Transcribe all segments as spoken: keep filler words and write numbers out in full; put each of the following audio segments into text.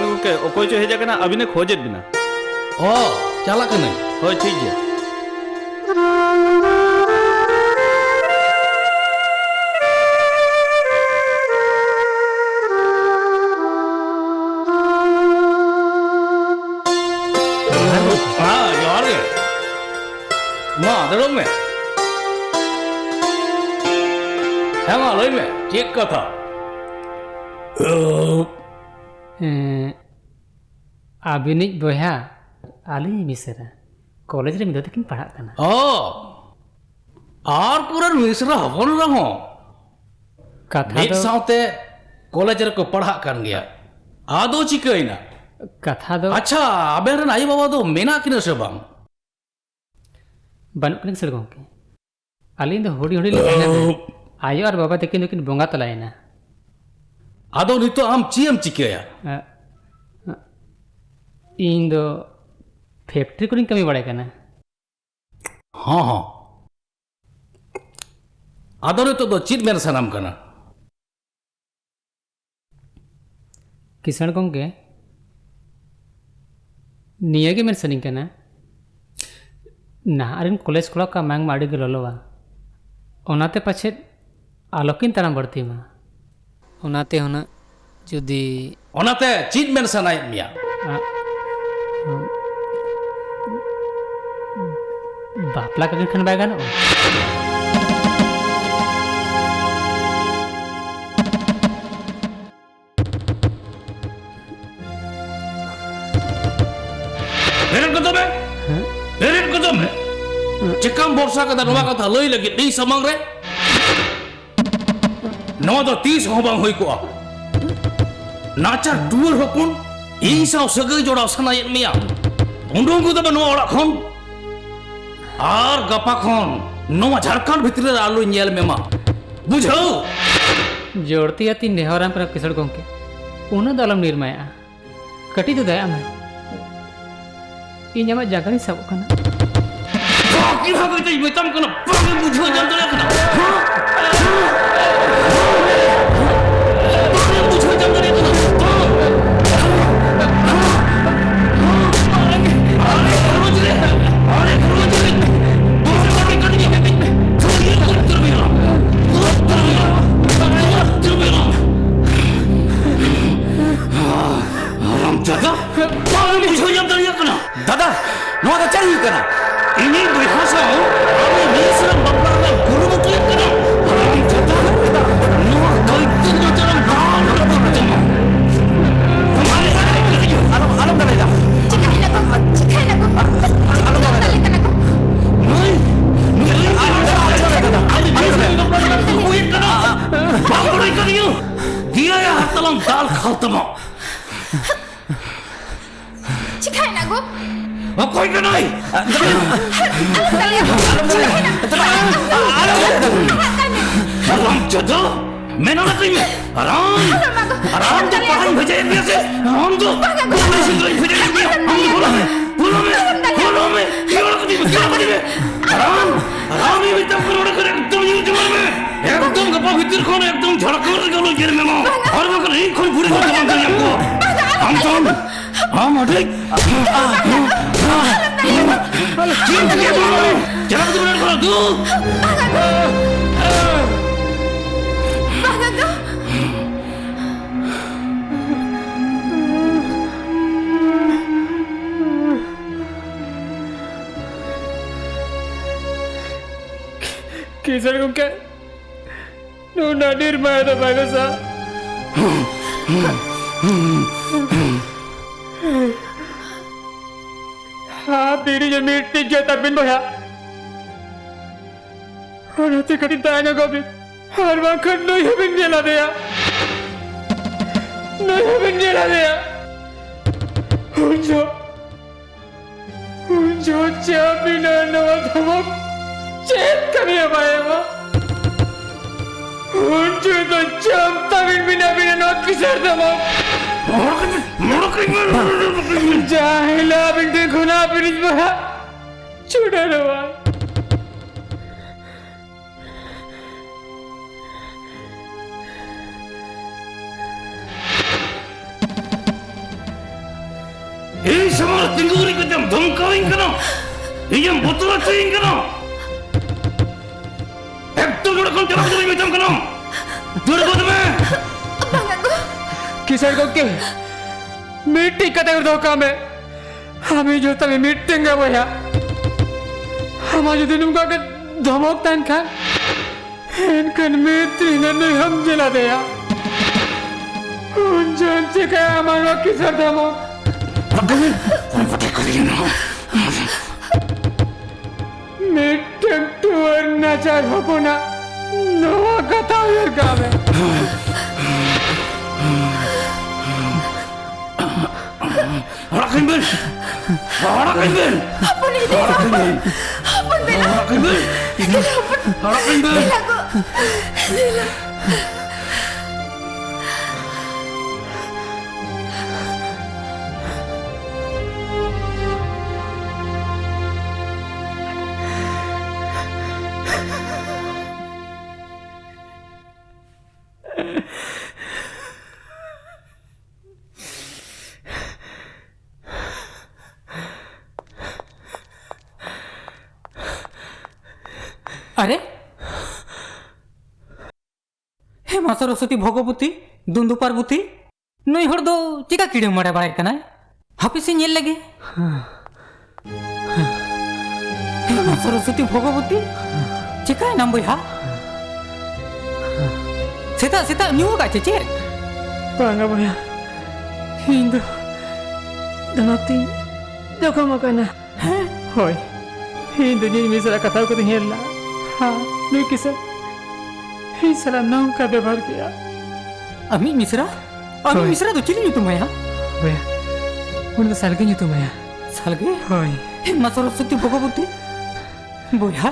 ᱜᱚᱢᱠᱮ, ᱚᱠᱚᱭ ᱪᱚ ᱦᱮᱡ ᱟᱠᱟᱱᱟ, ᱟᱹᱵᱤᱱᱮ ᱠᱷᱚᱡᱮᱫ ᱵᱤᱱᱟ᱾ ᱚ, ᱪᱟᱞᱟᱜ ᱠᱟᱹᱱᱟᱹᱧ᱾ ᱦᱳᱭ, ᱴᱷᱤᱠ ᱜᱮᱭᱟ᱾ ᱦᱮᱸ, ᱡᱚᱦᱟᱨ ᱜᱮ᱾ ᱢᱟ, ᱫᱩᱲᱩᱵ ᱢᱮ᱾ ᱦᱮᱸ, ᱢᱟ, ᱞᱟᱹᱭ ᱢᱮ, ᱪᱮᱫ ᱠᱟᱛᱷᱟ? ᱮᱸ, ᱟᱹᱵᱤᱱᱤᱡ ᱵᱚᱭᱦᱟ, ᱟᱹᱞᱤᱧ ᱢᱤᱥᱨᱟ, ᱠᱚᱞᱮᱡᱽ ᱨᱮ ᱢᱤᱫ ᱫᱷᱟᱣ ᱛᱮᱠᱤᱱ ᱯᱟᱲᱦᱟᱜ ᱠᱟᱱᱟ᱾ ᱚ, ᱟᱨ ᱯᱩᱨᱟᱹ ᱢᱤᱥᱨᱟ ᱦᱚᱯᱚᱱ ᱨᱮᱦᱚᱸ ᱠᱟᱛᱷᱟ ᱢᱤᱫ ᱫᱚ ᱥᱟᱶᱛᱮ ᱠᱚᱞᱮᱡᱽ ᱨᱮᱠᱚ ᱯᱟᱲᱦᱟᱜ ᱠᱟᱱ ᱜᱮᱭᱟ᱾ ᱟᱫᱚ ᱪᱤᱠᱟᱹᱭᱮᱱᱟ? ᱠᱟᱛᱷᱟ ᱫᱚ ᱟᱪᱪᱷᱟ, ᱟᱵᱮᱱ ᱨᱮᱱ ᱟᱭᱳ ᱵᱟᱵᱟ ᱫᱚ ᱢᱮᱱᱟᱜ ᱠᱤᱱᱟ ᱥᱮ ᱵᱟᱝ? ᱵᱟᱹᱱᱩᱜ ᱠᱤᱱᱟ ᱥᱮ ᱜᱚᱢᱠᱮ᱾ ᱟᱹᱞᱤᱧ ᱫᱚ ᱦᱩᱰᱤᱧ ᱦᱩᱰᱤᱧ ᱞᱤᱧ ᱛᱟᱦᱮᱸ ᱠᱟᱱᱟ᱾ ᱟᱭᱳ ᱟᱨ ᱵᱟᱵᱟ ᱛᱟᱹᱠᱤᱱ ᱫᱚᱠᱤᱱ ᱵᱚᱸᱜᱟ ᱛᱟᱞᱟᱭᱮᱱᱟ᱾ ᱟᱫᱚ ᱱᱤᱛᱚᱜ ᱟᱢ ᱪᱮᱫ ᱮᱢ ᱪᱤᱠᱟᱹᱭᱟ? ᱮ, ᱤᱧ ᱫᱚ ᱯᱷᱮᱠᱴᱨᱤ ᱠᱚᱨᱮᱧ ᱠᱟᱹᱢᱤ ᱵᱟᱲᱟᱭ ᱠᱟᱱᱟ᱾ ᱦᱚᱸ, ᱦᱚᱸ᱾ ᱟᱫᱚ ᱱᱤᱛᱚᱜ ᱫᱚ ᱪᱮᱫ ᱢᱮᱱ ᱥᱟᱱᱟᱢ ᱠᱟᱱᱟ? ᱠᱤᱥᱟᱹᱬ ᱜᱚᱢᱠᱮ, ᱱᱤᱭᱟᱹ ᱜᱮ ᱢᱮᱱ ᱥᱟᱱᱟᱧ ᱠᱟᱱᱟ, ᱱᱟᱦᱟᱜ ᱨᱮᱱ ᱠᱚᱞᱮᱡᱽ ᱠᱚᱲᱟ ᱠᱚᱣᱟᱜ ᱢᱟᱭᱟᱝ ᱢᱟ ᱟᱹᱰᱤ ᱜᱮ ᱞᱚᱞᱚᱣᱟ, ᱚᱱᱟᱛᱮ ᱯᱟᱪᱮᱫ ᱟᱞᱚᱠᱤᱱ ᱛᱟᱲᱟᱢ ᱵᱟᱹᱲᱛᱤ ᱢᱟ᱾ ᱚᱱᱟᱛᱮ ᱦᱩᱱᱟᱹᱜ ᱡᱩᱫᱤ ᱚᱱᱟᱛᱮ ᱪᱮᱫ ᱢᱮᱱ ᱥᱟᱱᱟᱭᱮᱫ ᱢᱮᱭᱟ? ᱟ-, ᱵᱟᱯᱞᱟ ᱠᱟᱹᱠᱤᱱ ᱠᱷᱟᱱ ᱵᱟᱭ ᱜᱟᱱᱚᱜᱼᱟ? ᱵᱮᱨᱮᱫ ᱠᱚᱫᱚ ᱢᱮ᱾ ᱦᱮᱸ? ᱵᱮᱨᱮᱫ ᱠᱚᱫᱚ ᱢᱮ᱾ ᱪᱮᱠᱟᱢ ᱵᱷᱚᱨᱥᱟ ᱠᱟᱫᱟ ᱱᱚᱣᱟ ᱠᱟᱛᱷᱟ ᱞᱟᱹᱭ ᱞᱟᱹᱜᱤᱫ ᱤᱧ ᱥᱟᱢᱟᱝ ᱨᱮ? ᱱᱚᱣᱟ ᱫᱚ ᱛᱤᱥ ᱦᱚᱸ ᱵᱟᱝ ᱦᱩᱭ ᱠᱚᱜᱼᱟ᱾ ᱱᱟᱪᱟᱨ ᱴᱩᱣᱟᱹᱨ ᱦᱚᱯᱚᱱ, ᱤᱧ ᱥᱟᱶ ᱥᱟᱹᱜᱟᱹᱭ ᱡᱚᱲᱟᱣ ᱥᱟᱱᱟᱭᱮᱫ ᱢᱮᱭᱟ? ᱩᱰᱩᱝ ᱜᱚᱫᱚᱜ ᱢᱮ ᱱᱚᱣᱟ ᱚᱲᱟᱜ ᱠᱷᱚᱱ᱾ ᱟᱨ ᱜᱟᱯᱟ ᱠᱷᱚᱱ ᱱᱚᱣᱟ ᱡᱷᱟᱲᱠᱷᱚᱸᱰ ᱵᱷᱤᱛᱨᱤ ᱨᱮ ᱟᱞᱚᱧ ᱧᱮᱞ ᱢᱮᱢᱟ, ᱵᱩᱡᱷᱟᱹᱣ? ᱡᱳᱨᱛᱤ ᱟᱹᱛᱤᱧ ᱱᱮᱦᱚᱨᱟᱢ ᱠᱟᱱᱟ ᱠᱤᱥᱟᱹᱬ ᱜᱚᱢᱠᱮ, ᱩᱱᱟᱹᱜ ᱫᱚ ᱟᱞᱚᱢ ᱱᱤᱨᱢᱟᱭᱟᱜᱼᱟ᱾ ᱠᱟᱹᱴᱤᱡ ᱫᱚ ᱫᱟᱭᱟᱜ ᱢᱮ᱾ ᱤᱧ ᱟᱢᱟᱜ ᱡᱟᱸᱜᱟ ᱨᱤᱧ ᱥᱟᱵᱚᱜ ᱠᱟᱱᱟ᱾ ᱵᱷᱟᱹᱜᱤ ᱵᱷᱟᱹᱜᱤ ᱛᱮᱧ ᱢᱮᱛᱟᱢ ᱠᱟᱱᱟ, ᱵᱟᱝ ᱮᱢ ᱵᱩᱡᱷᱟᱹᱣ ᱧᱟᱢ ᱫᱟᱲᱮᱭᱟᱜ ᱠᱟᱱᱟ᱾ ᱵᱟᱝ ᱮᱢ ᱵᱩᱡᱷᱟᱹᱣ ᱧᱟᱢ ᱫᱟᱲᱮᱭᱟᱜ ᱠᱟᱱᱟ᱾ ᱠᱟᱱᱟ᱾ ᱤᱧᱤᱡ ᱵᱚᱭᱦᱟ ᱥᱟᱶ ᱟᱢ ᱢᱤᱥ ᱨᱮᱢ ᱵᱟᱯᱞᱟ ᱨᱮᱱᱟᱜ ᱠᱩᱨᱩᱢᱩᱴᱩᱭᱮᱫ ᱠᱟᱱᱟ᱾ ᱦᱟᱨᱟᱢ ᱡᱟᱫᱟ, ᱱᱚᱣᱟ ᱠᱟᱹᱭᱛᱩᱠ ᱱᱚᱡᱚᱨᱮᱢ ᱫᱟᱞ ᱨᱟᱹᱯᱩᱫ ᱛᱟᱢᱟ᱾ ᱟᱞᱚᱢ, ᱟᱞᱚᱢ ᱫᱟᱞᱮᱭᱟ᱾ ᱪᱤᱠᱟᱹᱭᱮᱱᱟ ᱠᱚ? ᱪᱤᱠᱟᱹᱭᱮᱱᱟ ᱠᱚ? ᱟᱞᱚᱢ ᱫᱟᱞᱮᱭᱟ᱾ ᱫᱟᱞᱮ ᱠᱟᱱᱟ ᱠᱚ᱾ ᱱᱩᱭ, ᱱᱩᱭ ᱟᱞᱚᱢ ᱫᱟᱞᱮᱭᱟ᱾ ᱟᱢ ᱢᱤᱥ ᱨᱮᱢ ᱵᱟᱯᱞᱟ ᱨᱮᱱᱟᱜ ᱠᱩᱨᱩᱢᱩᱴᱩᱭᱮᱫ ᱠᱟᱱᱟ᱾ ᱵᱟᱝ ᱵᱟᱲᱟᱭ ᱠᱟᱱ ᱤᱧ᱾ ᱫᱤᱭᱟᱭᱟ ᱦᱟᱨᱛᱟᱞᱟᱝ ᱫᱟᱞ ᱠᱷᱟᱞ ᱛᱟᱢᱟ᱾ ᱪᱤᱠᱟᱹᱭᱮᱱᱟ ᱜᱚ? ᱚᱠᱚᱭ ᱠᱟᱱᱟᱭ? ᱟᱞᱚᱢ ᱫᱟᱞᱮᱭᱟ᱾ ᱪᱤᱠᱟᱹᱭᱮᱱᱟ? ᱦᱟᱨᱟᱢ ᱡᱟᱫᱟ! ᱢᱮᱱ ᱚᱱᱟ ᱠᱟᱹᱧ ᱢᱮ᱾ ᱦᱟᱨᱟᱢ! ᱦᱟᱨᱟᱢ ᱫᱚ ᱯᱟᱲᱦᱟᱜ ᱤᱧ ᱵᱷᱮᱡᱟᱭᱮᱫ ᱢᱮᱭᱟ ᱥᱮ? ᱟᱢ ᱫᱚ ᱵᱟᱝᱟ ᱜᱚ᱾ ᱵᱟᱝᱟ ᱥᱮᱸᱫᱽᱨᱟᱧ ᱵᱷᱮᱡᱟᱭᱮᱫ ᱢᱮᱭᱟ᱾ ᱟᱢ ᱫᱚ ᱦᱚᱨᱚᱜ ᱢᱮ᱾ ᱦᱚᱨᱚᱜ ᱢᱮ᱾ ᱦᱚᱨᱚᱜ ᱢᱮ᱾ ᱦᱟᱨᱟᱢ! ᱦᱟᱨᱟᱢ! ᱤᱧ ᱢᱮᱛᱟᱢ ᱠᱟᱱᱟ ᱚᱲᱟᱜ ᱠᱷᱚᱱ ᱮᱠᱫᱚᱢ ᱧᱤᱨ ᱡᱚᱝ ᱢᱮ᱾ ᱮᱠᱫᱚᱢ ᱜᱟᱯᱟ ᱵᱷᱤᱛᱤᱨ ᱠᱷᱚᱱ ᱮᱠᱫᱚᱢ ᱡᱷᱟᱲᱠᱷᱚᱸᱰ ᱨᱮᱜᱮ ᱟᱞᱚ ᱧᱮᱞ ᱢᱮ ᱢᱟ᱾ ᱟᱨ ᱵᱟᱝᱠᱷᱟᱱ ᱤᱧ ᱠᱷᱚᱱ ᱵᱩᱲᱦᱤ ᱦᱚᱲ ᱫᱚ ᱵᱟᱝ ᱧᱟᱢ ᱠᱚᱣᱟ᱾ ᱟᱢ ᱫᱚ, ᱟᱢ ᱟᱹᱰᱤ ᱪᱮᱫ ᱮᱢ ᱪᱤᱠᱟᱹᱭᱟ? ᱪᱟᱞᱟᱜ ᱠᱟᱛᱮ ᱵᱮᱱᱟᱣ ᱠᱚᱨᱟᱣ ᱫᱩ᱾ ᱠᱤᱥᱟᱹᱬ ᱜᱚᱢᱠᱮ, ᱱᱩᱱᱟᱹᱜ ᱰᱷᱮᱨ ᱢᱟᱭᱟ ᱫᱚ ᱵᱟᱭ ᱵᱮᱥᱟ᱾ ᱦᱟ, ᱵᱤᱲᱤ ᱡᱮ ᱢᱤᱫᱴᱤᱡ ᱜᱮ ᱛᱟᱵᱤᱱ ᱵᱚᱭᱦᱟ᱾ ᱚᱱᱟᱛᱮ ᱠᱟᱹᱴᱤᱡ ᱫᱟᱭᱟ ᱧᱚᱜᱚᱜ ᱵᱤᱱ᱾ ᱟᱨ ᱵᱟᱝᱠᱷᱟᱱ ᱱᱩᱭ ᱦᱚᱸᱵᱤᱱ ᱧᱮᱞ ᱟᱫᱮᱭᱟ᱾ ᱱᱩᱭ ᱦᱚᱸᱵᱤᱱ ᱧᱮᱞ ᱟᱫᱮᱭᱟ᱾ ᱩᱱ ᱡᱚᱦᱚᱜ ᱩᱱ ᱡᱚᱦᱚᱜ ᱪᱟ ᱵᱤᱱᱟ ᱱᱚᱣᱟ ᱫᱷᱚᱢᱚᱠ ᱪᱮᱫ ᱠᱟᱹᱢᱤ ᱦᱚᱸ ᱵᱟᱭ ᱮᱢᱟ᱾ ᱩᱱ ᱡᱚᱦᱚᱜ ᱫᱚ ᱡᱚᱢ ᱛᱟᱵᱤᱱ ᱵᱤᱱᱟ ᱵᱤᱱᱟ ᱱᱚᱣᱟ ᱠᱤᱥᱟᱹᱬ ᱫᱷᱚᱢᱚᱠ᱾ ᱢᱚᱲᱚ ᱠᱟᱹᱧ ᱢᱮ, ᱢᱚᱲᱚ ᱠᱟᱹᱧ ᱢᱮ᱾ ᱡᱟᱦᱟᱸ ᱦᱤᱞᱳᱜ ᱟᱹᱵᱤᱱ ᱴᱷᱮᱱ ᱠᱷᱚᱱᱟᱜ ᱵᱤᱨᱤᱫ ᱵᱟᱦᱟ ᱪᱷᱩᱰᱟᱹᱨᱚᱜᱼᱟ᱾ ᱤᱧ ᱥᱟᱢᱟᱝ ᱨᱮ ᱛᱤᱸᱜᱩ ᱨᱮ ᱠᱟᱛᱮᱢ ᱫᱷᱚᱢᱠᱟᱣᱤᱧ ᱠᱟᱱᱟ, ᱤᱧᱮᱢ ᱵᱚᱛᱚᱨ ᱦᱚᱪᱚᱭᱤᱧ ᱠᱟᱱᱟ᱾ ᱮᱠᱫᱚᱢ ᱱᱚᱰᱮ ᱠᱷᱚᱱ ᱪᱟᱞᱟᱜ ᱫᱚ ᱵᱟᱹᱧ ᱢᱮᱛᱟᱢ ᱠᱟᱱᱟ᱾ ᱫᱟᱹᱲ ᱜᱚᱫ ᱢᱮ᱾ ᱵᱟᱝᱟ ᱜᱚ᱾ ᱠᱤᱥᱟᱹᱬ ᱜᱚᱢᱠᱮ, ᱢᱤᱫᱴᱤᱡ ᱠᱟᱛᱷᱟ ᱫᱚᱦᱚ ᱠᱟᱜ ᱢᱮ, ᱟᱢ ᱤᱧ ᱡᱚᱛᱚ ᱢᱤᱫᱴᱮᱱ ᱜᱮ ᱵᱚᱭᱦᱟ᱾ ᱟᱢᱟᱜ ᱡᱩᱫᱤ ᱱᱚᱝᱠᱟ ᱜᱮ ᱫᱷᱚᱢᱚᱠ ᱛᱟᱦᱮᱱ ᱠᱷᱟᱱ, ᱮᱱᱠᱷᱟᱱ ᱢᱤᱛᱨᱤ ᱱᱩᱭ ᱦᱚᱸᱢ ᱡᱮᱞᱟ ᱫᱮᱭᱟ᱾ ᱩᱱ ᱡᱚᱦᱚᱜ ᱪᱤᱠᱟᱹᱭᱟ ᱟᱢᱟᱜ ᱱᱚᱣᱟ ᱠᱤᱥᱟᱹᱬ ᱫᱷᱚᱢᱚᱠ? ᱢᱤᱫᱴᱟᱝ ᱴᱩᱣᱟᱹᱨ ᱱᱟᱪᱟᱨ ᱦᱚᱯᱚᱱᱟᱜ ᱱᱚᱣᱟ ᱠᱟᱛᱷᱟ ᱩᱭᱦᱟᱹᱨ ᱠᱟᱜ ᱢᱮ᱾ ᱟᱲᱟᱜ ᱠᱟᱹᱧ ᱵᱮᱱ! ᱟᱲᱟᱜ ᱠᱟᱹᱧ ᱵᱮᱱ! ᱦᱚᱯᱚᱱ ᱤᱫᱤ ᱟᱲᱟᱜ ᱠᱟᱹᱧ ᱵᱮᱱ! ᱦᱚᱯᱚᱱ ᱫᱮᱞᱟ᱾ ᱟᱲᱟᱜ ᱠᱟᱹᱧ ᱵᱮᱱ! ᱫᱮᱞᱟ ᱦᱚᱯᱚᱱ᱾ ᱟᱲᱟᱜ ᱠᱟᱹᱧ ᱵᱮᱱ! ᱫᱮᱞᱟ ᱜᱚ᱾ ᱫᱮᱞᱟ᱾ ᱟᱨᱮ, ᱦᱮ ᱢᱟ ᱥᱚᱨᱚᱥᱚᱛᱤ ᱵᱷᱚᱜᱚᱵᱚᱛᱤ, ᱫᱩᱱᱫᱩ ᱯᱟᱨᱵᱚᱛᱤ, ᱱᱩᱭ ᱦᱚᱲ ᱫᱚ ᱪᱮᱠᱟ ᱠᱤᱲᱟᱹᱢ ᱵᱟᱲᱟ ᱵᱟᱲᱟᱭ ᱠᱟᱱᱟᱭ? ᱦᱟᱯᱮ ᱥᱮ ᱧᱮᱞ ᱞᱮᱜᱮ᱾ ᱦᱮ ᱢᱟ ᱥᱚᱨᱚᱥᱚᱛᱤ ᱵᱷᱚᱜᱚᱵᱚᱛᱤ, ᱪᱮᱠᱟᱭᱮᱱᱟᱢ ᱵᱚᱭᱦᱟ? ᱥᱮᱛᱟᱜ ᱥᱮᱛᱟᱜ ᱧᱩ ᱟᱠᱟᱫ ᱪᱮ ᱪᱮᱫ? ᱵᱟᱝᱟ ᱵᱚᱭᱦᱟ, ᱤᱧ ᱫᱚ ᱫᱟᱱᱟᱛᱤᱧ ᱡᱚᱠᱷᱚᱢ ᱟᱠᱟᱱᱟ᱾ ᱦᱮᱸ? ᱦᱳᱭ, ᱤᱧ ᱫᱚ ᱤᱧᱤᱡ ᱢᱤᱥᱨᱟ ᱠᱟᱛᱷᱟ ᱠᱚᱫᱚᱧ ᱧᱮᱞ ᱞᱮᱫᱟ᱾ ᱦᱮᱸ, ᱱᱩᱭ ᱠᱤᱥᱟᱹᱬ ᱤᱧ ᱥᱟᱞᱟᱜ ᱱᱚᱝᱠᱟ ᱵᱮᱵᱚᱦᱟᱨ ᱠᱮᱜᱼᱟ᱾ ᱟᱢᱤᱡ ᱢᱤᱥᱨᱟ? ᱟᱢᱤᱡ ᱦᱳᱭ᱾ ᱢᱤᱥᱨᱟ ᱫᱚ ᱪᱤᱞᱤ ᱧᱩᱛᱩᱢ ᱟᱭᱟ? ᱵᱚᱭᱦᱟ, ᱩᱱᱤ ᱫᱚ ᱥᱟᱞᱜᱮ ᱧᱩᱛᱩᱢ ᱟᱭᱟ᱾ ᱥᱟᱞᱜᱮ? ᱦᱳᱭ᱾ ᱦᱮ ᱢᱟ ᱥᱚᱨᱚᱥᱚᱛᱤ ᱵᱷᱚᱜᱚᱵᱚᱛᱤ᱾ ᱵᱚᱭᱦᱟ,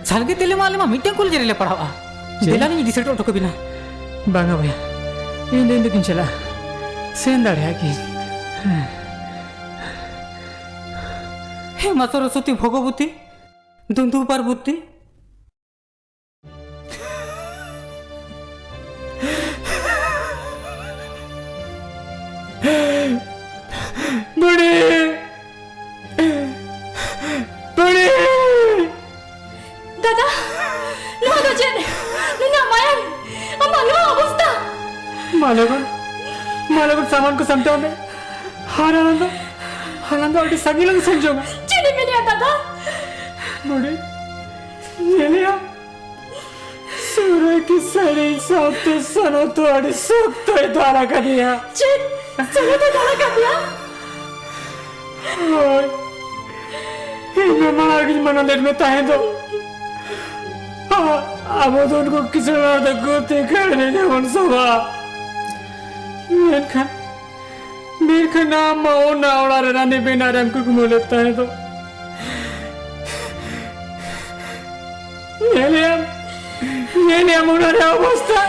ᱥᱟᱞᱜᱮ ᱛᱮᱞᱮ ᱢᱟ ᱟᱞᱮ ᱢᱟ ᱢᱤᱫᱴᱟᱝ ᱠᱚᱞᱮᱡᱽ ᱨᱮᱞᱮ ᱯᱟᱲᱦᱟᱜᱼᱟ᱾ ᱪᱮᱫ? ᱫᱮᱞᱟ ᱞᱤᱧ ᱤᱫᱤ ᱥᱮᱴᱮᱨ ᱦᱚᱴᱚ ᱠᱟᱵᱤᱱᱟ᱾ ᱵᱟᱝᱟ ᱵᱚᱭᱦᱟ, ᱤᱧ ᱫᱚ, ᱤᱧ ᱫᱚ ᱠᱤᱱ ᱪᱟᱞᱟᱜᱼᱟ᱾ ᱥᱮᱱ ᱫᱟᱲᱮᱭᱟᱜ ᱜᱤᱧ᱾ ᱦᱮᱸ᱾ ᱦᱮ ᱢᱟ ᱥᱚᱨᱚᱥᱚᱛᱤ ᱵᱷᱚᱜᱚᱵᱚᱛᱤ, ᱫᱩᱱᱫᱩ ᱯᱟᱨᱵᱚᱛᱤ᱾ ᱵᱩᱲᱦᱤ! ᱵᱩᱲᱦᱤ! ᱫᱟᱫᱟ, ᱱᱚᱣᱟ ᱫᱚ ᱪᱮᱫ? ᱱᱩᱱᱟᱹᱜ ᱢᱟᱭᱟᱝ! ᱟᱢᱟᱜ ᱱᱚᱣᱟ ᱚᱵᱚᱥᱛᱟ! ᱢᱟ ᱞᱚᱜᱚᱱ, ᱢᱟ ᱞᱚᱜᱚᱱ ᱥᱟᱢᱟᱱ ᱠᱚ ᱥᱟᱢᱴᱟᱣ ᱢᱮ᱾ ᱟᱨ ᱟᱞᱟᱝ ᱫᱚ, ᱟᱞᱟᱝ ᱫᱚ ᱟᱹᱰᱤ ᱥᱟᱺᱜᱤᱧ ᱞᱟᱝ ᱥᱮᱱ ᱡᱚᱝᱟ᱾ ᱪᱮᱫ ᱮᱢ ᱢᱮᱱᱮᱜᱼᱟ ᱫᱟᱫᱟ? ᱵᱩᱰᱷᱤ, ᱧᱮᱞᱮᱭᱟᱢ, ᱥᱩᱨᱟᱹᱭ ᱠᱤᱥᱟᱹᱬᱤ ᱥᱟᱶᱛᱮ ᱥᱚᱱᱚᱛ ᱫᱚ ᱟᱹᱰᱤ ᱥᱚᱠᱛᱚᱭ ᱫᱟᱞ ᱟᱠᱟᱫᱮᱭᱟ᱾ ᱪᱮᱫ? ᱥᱚᱱᱚᱛ ᱮ ᱫᱟᱞ ᱟᱠᱟᱫᱮᱭᱟ? ᱦᱳᱭ, ᱤᱧ ᱢᱟ ᱢᱟᱲᱟᱝ ᱨᱮᱜᱤᱧ ᱢᱟᱱᱟ ᱞᱮᱫ ᱢᱮ ᱛᱟᱦᱮᱸ ᱫᱚ᱾ ᱟ-, ᱟᱵᱚ ᱫᱚ ᱩᱱᱠᱩ ᱠᱤᱥᱟᱹᱬ ᱦᱚᱲ ᱫᱚᱠᱚ ᱛᱤᱠᱟᱹᱲ ᱨᱮᱜᱮ ᱵᱚᱱ ᱥᱚᱵᱷᱟ᱾ ᱢᱮᱱᱠᱷᱟᱱ, ᱢᱮᱱᱠᱷᱟᱱ ᱟᱢ ᱢᱟ ᱚᱱᱟ ᱚᱲᱟᱜ ᱨᱮ ᱨᱟᱱᱤ ᱵᱮᱱᱟᱣ ᱨᱮᱢ ᱠᱩᱠᱢᱩ ᱞᱮᱫ ᱛᱟᱦᱮᱸ ᱫᱚ᱾ ᱧᱮᱞᱮᱭᱟᱢ, ᱧᱮᱞᱮᱭᱟᱢ ᱚᱱᱟ ᱨᱮᱭᱟᱜ ᱚᱵᱚᱥᱛᱟ᱾